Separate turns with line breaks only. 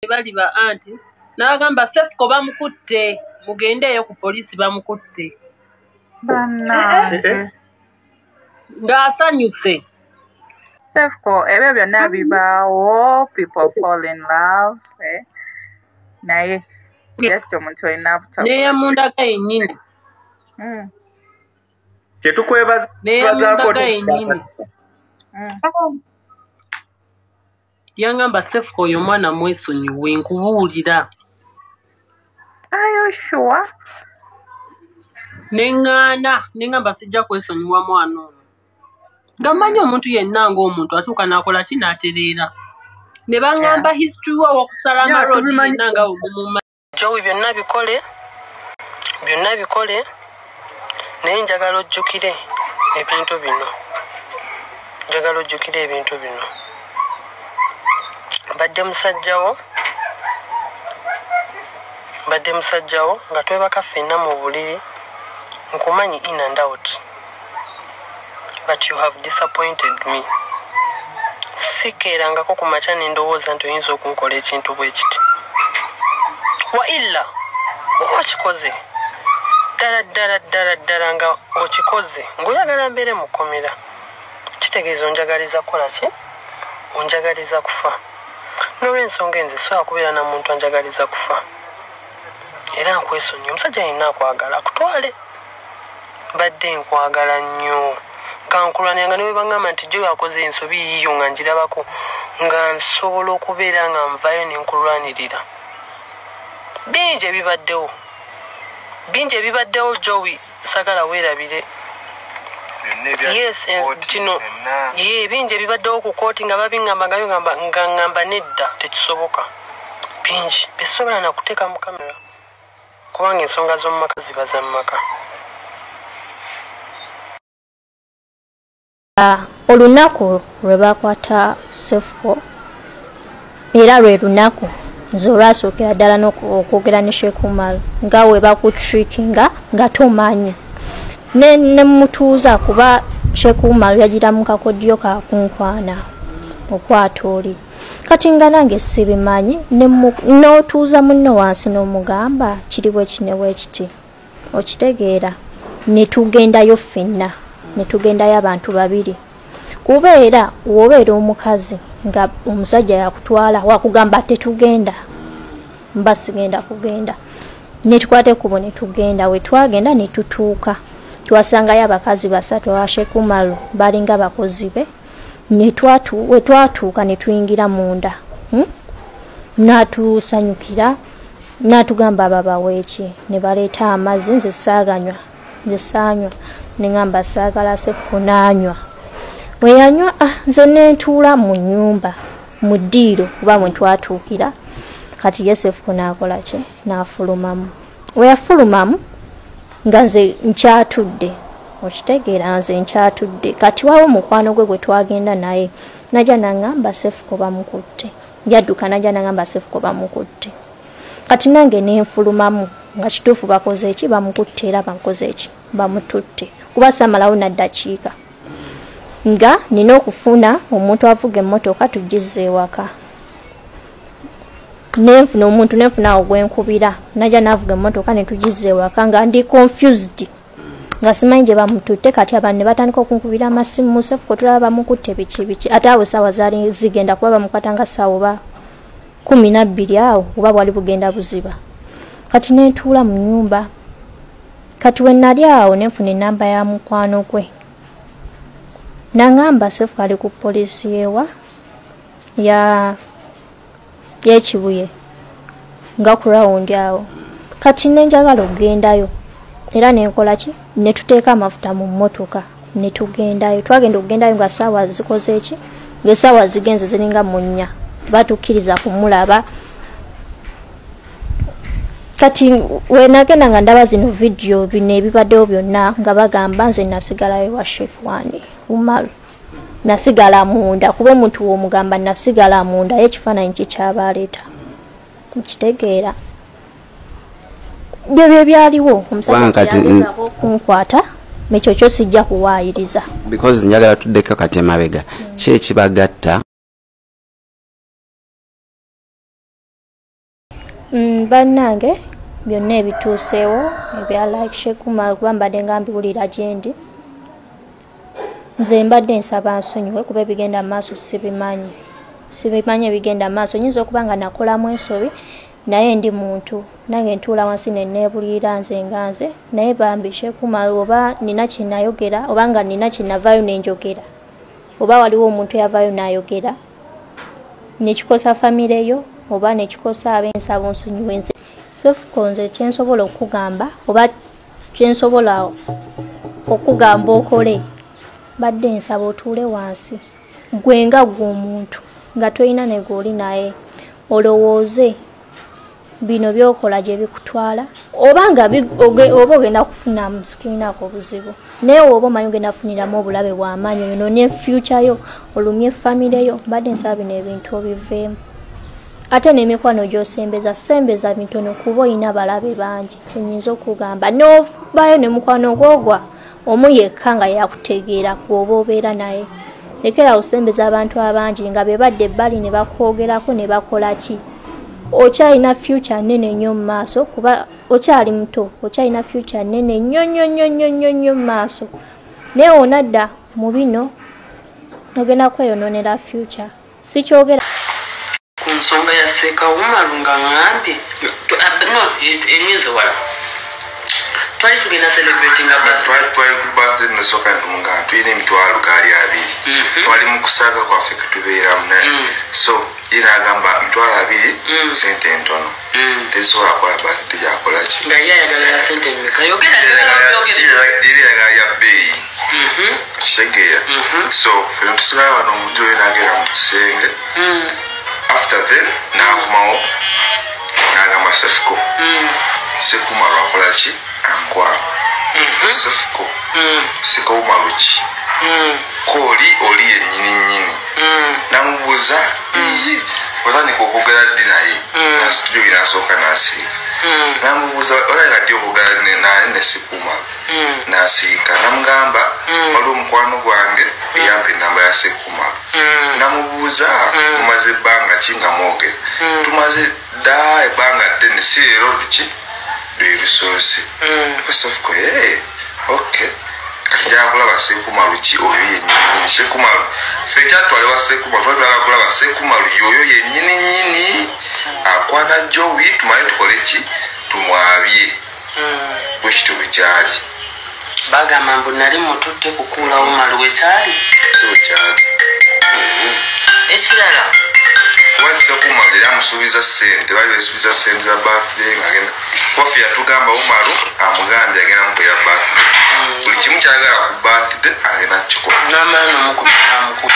Bali ba anti n'agamba Sefuko bamukutte, mugendeeyo ku poliisi bamukutte.
Bannange.
Ng'asanyuse.
Sefuko ebyo byonna bibaawo, people fall in love, eh? Naye just omuntu olina
Neyamundaga yennyini.
Kyetukwebazaako
Neyamundaga yennyini. Yangamba Sefuko oyo omwana mwesonyiwe nkubuulira.
Are you sure?
Ne ŋŋaana, ne ŋŋamba sijja kwesonyiwa mwana ono. Nga mmanyi omuntu yenna ng'omuntu atuuka n'akola ki n'atereera. Ne baŋŋamba history we ow'okusala amaroodi yenna nga bwe mumumanyi. Joey byonna bikole, byonna bikole, naye njagala ojjukire ebintu bino. Njagala ojjukire ebintu bino. Mbadde musajjawo, mbadde musajjawo nga twebaka ffenna mu buliri, nkumanyi in and out. But you have disappointed me. Sikeerangako ku makya ne ndowooza nti oyinza okunkola ekintu bwe kiti. Wa illa bw'oba okikoze ddala ddala ddala ddala nga okikoze ng'oyagala mbeere mu kkomera, kitegeeza onjagaliza kukola ki? Onjagaliza kufa. N'olw'ensonga enze sobola kubeera na muntu anjagaliza kufa. Era nkwesonyiwa, omusajja yenna akwagala akutwale. Mbadde nkwagala nnyo. Kankulwanira nga ne bwe baŋŋamba nti Joey akoze ensobi yiyo nga ngirabako, nga nsobola okubeera nga nvaayo ne nkulwanirira. Bingi ebibaddewo. Bingi ebibaddewo Joey, saagala weerabire. Yes, kino ye bingi ebibaddewo ku kooti nga babiŋŋamba nga biŋŋamba nga ŋŋamba nedda tekisoboka. Bingi bisobola na kuteeka mu kamera kubanga ensonga z'omu maka ziba za mu maka.
Olunaku lwe bakwata Sefuko era lwe lunaku nze olwasookera ddala okwogera ne Sheikh Umar nga we bakutrickinga nga tomanyi. Ne mutuuza kuba Sheikh Umar yagira mu kakodyo ka kunkwana okwata oli. Kati nga nange sibimanyi n'otuuza munno wansi n'omugamba kiri bwe kine bwe kiti. Okitegeera ne tugendayo ffenna, ne tugendayo abantu babiri. Kubeera w'obeera omukazi nga omusajja yakutwala wakugamba tetugenda, mba sigenda kugenda. Ne tukwata ekkubo ne tugenda, we twagenda ne tutuuka. Twasangayo abakazi basatu aba Sheikh Umar balinga bakozi be. We twatuuka ne tuyingira munda. N'atusanyukira, n'atugamba babawe ki, ne baleeta amazzi nze saaganywa, nze saanywa. Ne ŋŋamba saagala Sefuko n'anywa. Bwe yanywa, nze ne ntuula mu nnyumba mu ddiiro kuba mwe twatuukira. Kati ye Sefuko n'akola ki? N'afulumamu. Bwe yafulumamu nga nze nkyatudde, okitegeera nze nkyatudde. Kati waliwo mukwano gwe gwe twagenda naye, najja n'aŋŋamba Sefuko bamukutte. Yadduka najja n'aŋŋamba Sefuko bamukutte. Kati nange ne nfulumamu nga kituufu bakoze ki? Bamukutte era bakoze ki? Bamututte. Kuba saamalawo na ddakiika. Nga nina okufuna omuntu avuga emmotoka tugizze ewaka. Nenfuna omuntu, nenfuna awo gwe nkubira, najja n'avuga emmotoka ne tugizza ewaka nga ndi confused. Nga simanyi gye bamututte. Kati abantu ne batandika okunkubira amasimu, Sefuko tulaba bamukutte biki biki. Ate awo essaawa zaali zigenda kuba bamukwata nga ssaawa oba 12 awo oba bwali bugenda buziba. Kati ne ntuula mu nnyumba. Kati we nali awo ne nfuna ennamba ya mukwano gwe. N'aŋŋamba Sefuko ali ku poliisi y'ewa ya y'Ekibuye nga ku rawundi awo. Kati ne njagala okugendayo era ne nkola ki? Ne tuteeka amafuta mu mmotoka ne tugendayo. Twagenda okugendayo nga ssaawa zikoze ki? Ng'essaawa zigenze ziringa mu 4. Batukkiriza kumulaba. Kati we nagenda nga ndaba zino vidiyo bino ebibaddewo byonna nga bagamba nze nasigalayo wa Sheikh wani Umar. Nasigala munda kuba omuntu w'omugamba nasigala munda ye ekifaananyi kikyabaleeta. Nkitegeera. Byo bye byaliwo omusajja yagezaako okunkwata ekyo kyo sijja kuwaayiriza.
Because njagala tuddeko kati emabega. Ki ekibagatta?
Bannange byonna ebituuseewo ebya like Sheikh Umar, kuba mbadde nga mbiwulira gye ndi, nze mbadde nsaba nsonyiwe kuba ebigenda mu maaso sibimanyi, sibimanyi ebigenda mu maaso. Nyinza okuba nga nakolamu ensobi, naye ndi muntu, nange ntuula wansi ne neebuulirira nze nga nze. Naye bambi Sheikh Umar, oba nina kye nayogera, oba nga nina kye navaayo ne njogera, oba waliwo omuntu eyavaayo n'ayogera nekikosa famire yo oba nekikosa ab'ensaba, onsonyiwe. Nze Sefuko, nze kyensobola okugamba oba kyensobola okugamba okole, badde nsaba otuule wansi gwe nga gwe omuntu nga tolina ne gw'oli naye, olowooze bino by'okola gye bikutwala, oba nga oba ogenda kufunamu, sikulinako obuzibu, naye oba omanyi ogenda kufuniramu obulabe bw'amaanyi, oyonoonye future yo, olumye famire yo, mbadde nsaba bino ebintu obiveemu. Ate n'emikwano gy'osembeza, sembeza mitono kuba olina balabe bangi. Kyenyinza okugamba, n'ovaayo ne mukwano gwogwa omu yekka nga yakutegeera kw'oba obeera naye, lekera osembeza abantu abangi nga be badde ebbali ne bakwogerako ne bakola ki. Okyalina future nnene nnyo mu maaso, kuba okyali muto, okyalina future nnene nnyo nnyo nnyo nnyo nnyo nnyo mu maaso, naye onadda mu bino ogenda kweyonoonera future. Sikyogera
ku nsonga ya Sheikh Umaru nga ŋŋambye no emyezi wala twali tugenda celebrating a birthday.
Twali ku birthday, nasooka ntumugamba tulina emitwalo gaali abiri, twali mu kusaaga kwaffe ketubeeramu. So ye n'agamba 20,000 sente ntono, tezisobola kukola birthday gyakola ki.
Nga ye ayagala ya sente mmeka? Yogera, njagala byogere.
Yeri ayagala ya bbeeyi, kitegeera? So ffe netusigala wano omudiro, ye n'agenda mu kisenge. After then n'akomawo n'agamba Sefuko, Sekumalu akola ki, ankwana Sefuko, Sekumalu ki kooli oli yennyini nnyini. Namubuuza, iye otandika okwogera ddi naye? Jobi nasooka n'asiika. Namubuuza, otandika ddi okwogera naye ne Sekumalu? N'asiika. Namugamba, waliwo omukwano gwange eyampa enamba ya Sekumalu. Namubuuza, mumaze ebbanga ki nga mwogera? Tumaze dda ebbanga ddene, si leero luki lwe lusoose. Sefuko, ee, ok, kati njagala kulaba Sekumalu ki oyo yennyini. Sekumalu ffe kyatwalewa Sekumalu, twali twagala kulaba Sekumalu yoyo yennyini nnyini akwana Jowi, tumale tukole ki, tumwabye. Bwe kityo bwe kyali.
Bagamba mbu nali mututte kukuulawo Umaru, wekyali?
Si bwe kyali.
Ekirala,
kuba Sekumalu era amusuubiza sente, bali besuubiza sente za birthday ngaagenda waffe. Yatugamba Umaru amugambye agenda mukolera birthday, buli kimu kyagala ku birthday agenda kukikola.
N'amala n'omukubi n'amukuba.